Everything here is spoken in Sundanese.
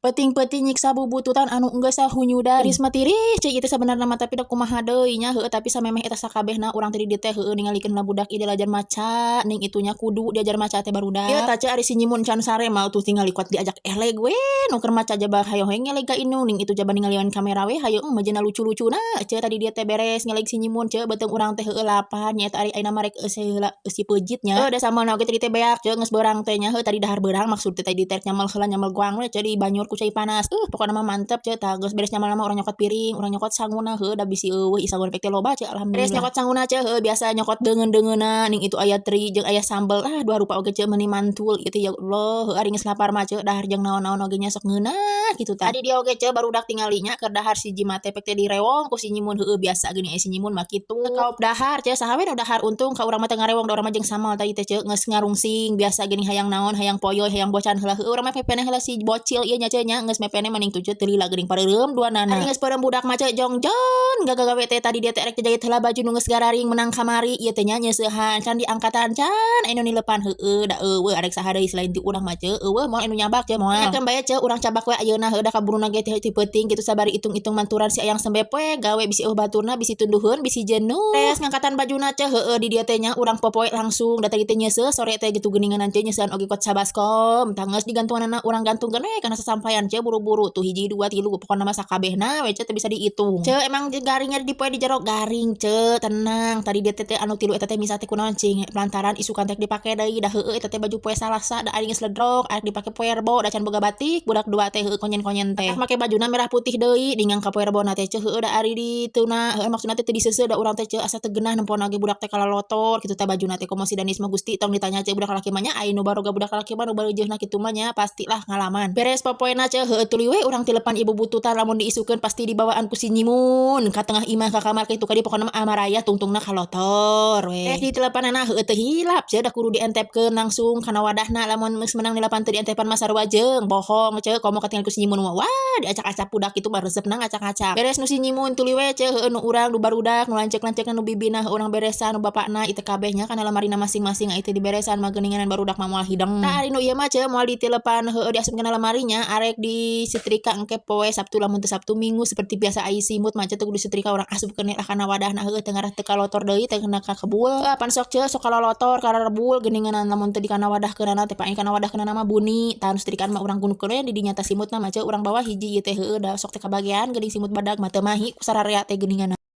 Peuting-peuting nyiksa bubututan anu enggeus sahunyudan. Tiris mah tiris ceu ieu teh sabenerna mah, tapi da kumaha deui nya, heueuh, tapi samemeh eta sakabehna urang teh di dieu teh, heueuh, ningalikeun lah budak ieu diajar maca. Ning itunya kudu diajar maca teh, barudak. Ieu tah, ceu, ari si Nyimun can sare mah tuh tingali kuat diajak eleg we nu keur maca, jaba hayo we ngeleg ka indung. Ning itu jaba ningalian kamera we hayo mejena lucu-lucuna, ceu. Tadi dia teh beres ngeleg si Nyimun, ceu, beuteung urang teh, heueuh, lapar nya eta. Ari ayeuna mah rek eusi heula eusi peujit nya. Heueuh, da sambalna oge tadi teh beak, ceu, geus beurang teh nya. Heueuh, tadi dahar beurang, maksud teh tadi teh nyamal heula, nyamal goang we, ceu, dibanyur ku cai panas. Pokona mah mantep, ceu. Tah, geus beres nyamal mah urang nyokot piring, urang nyokot sanguna, heueuh, da bisi eueuh sangu teh loba, ceu, alhamdulillah. Beres nyokot sanguna, ceu, heueuh, biasa nyokot deungeun-deungeunna. Ning itu aya teri jeung aya sambel, ah, dua rupa oge, ceu, meuni mantul ieu teh, ya Allah. Heueuh, ari geus lapar mah, ceu, dahar jeung naon-naon oge nya sok ngeunah kitu tah. Tadi dia oge, ceu, barudak tingali nya keur dahar si Jima teh pek teh direwong ku si Nyimun. Heueuh, biasa geuning aya si Nyimun mah kitu. Kaop dahar, ceu, saha we nu dahar, untung ka urang mah teu ngarewong, da urang mah jeung sambal tadi teh, ceu, geus ngarungsing biasa geuning hayang naon, hayang poyoy, hayang bocan heula. Heueuh, urang mah mepene heula si bocil ieu nya, ceu, nya geus mepene mah. Ning tuh, ceu, teu lila geuning pareureum duanana. Ari geus peureum budak mah, ceu, jongjon gagawe teh. Tadi dia teh rek jajait heula baju nu geus gararing menang kamari ieu teh nya, nyeusehan can diangkatan, can anu nilepan. Heueuh, da eueuh arek saha deui selain ti urang mah, ceu, eueuh moal anu nyabak, ceu, moal. Keun bae, ceu, urang cabak we ayeuna. Heueuh, da kaburuna ge teh ti peuting kitu, sabari itung-itung manturan si Ayang sembep we gawe, bisi eueuh baturna, bisi tunduheun, bisi jenuh. Beres ngangkatan bajuna, ceu, heueuh, di dieu teh nya urang popoe langsung, da tadi teh nyeuseuh sore teh gitu geuninganan, ceu, nyeusehan oge kot sabaskom. Tah, geus digantunganna urang gantungkeun we kana sasampayan, ceu, buru-buru tuh, hiji, dua, tilu, pokona mah sakabehna we, ceu, teu bisa diitung, ceu. Emang garingnya di poe di jero garing, ceu, tenang. Tadi dia teh anu tilu eta teh misah teh kunaon cing, lantaran isukan teh dipake deui da. Heueuh, eta teh baju poe Salasa, da ari geus ledrok arek dipake poe Rebo, da can boga batik budak dua teh. Heueuh, konyen-konyen teh make bajuna merah putih deui ningang ka poe Rebona teh, ceu. Heueuh, da ari dituna, heueuh, maksudna teh teu diseuseuh, da urang teh, ceu, asa teu geunah nempona ge budak teh kalalotor kitu teh bajuna teh. Komo si Danis mah, Gusti, tong ditanya, ceu, budak lalaki mah nya, ai nu baroga budak lalaki mah nu bareujeuhna kitu mah nya pastilah ngalaman. Beres popoena, ceu, heueuh, tuluy we urang tilepan ieu bubututan. Lamun diisukeun pasti dibawaan ku si Nyimun ka tengah imah, ka kamar, kitu ka dieu, pokona mah amaraya tungtungna kalotor we. Beres ditelepanana, heueuh, teu hilap, ceu, da kudu dientepkeun langsung kana wadahna. Lamun geus menang nilepan teu dientepan mah sarua jeung bohong, ceu. Komo katingal ku si Nyimun mah, wah, diacak-acak budak kitu mah resepna ngacak-ngacak. Beres nu si Nyimun tuluy we, ceu, heueuh, nu urang nu barudak nu lanceuk-lanceukna, nu bibina urang beresan, nu bapakna ieu kabeh nya kana lamarina masing-masing ieu diberesan mah geuninganan barudak mah moal hideng. Tah, ari nu ieu mah, ceu, moal ditilepan, heueuh, diasupkeun kana lamarinya, arek disetrika engke poe Sabtu, lamun teu Sabtu, Minggu, seperti biasa. Ai simut mah, ceu, teu kudu disetrika, urang asupkeun lah kana wadahna. Heueuh, teu ngarah teu kalotor deui, teu kena ka kebul. Apan sok, ceu, sok kalolotor kararebul geuninganan lamun teu dikana wadahkeunana teh, paing kana wadahkeunana mah buni. Tah, nu setrikaan mah urang gunukeun we di dinya tah simutna mah, ceu, urang bawa hiji ieu teh. Heueuh, da sok teh kabagean geuning simut badag mah, teu mahi ku sararea teh geuningan.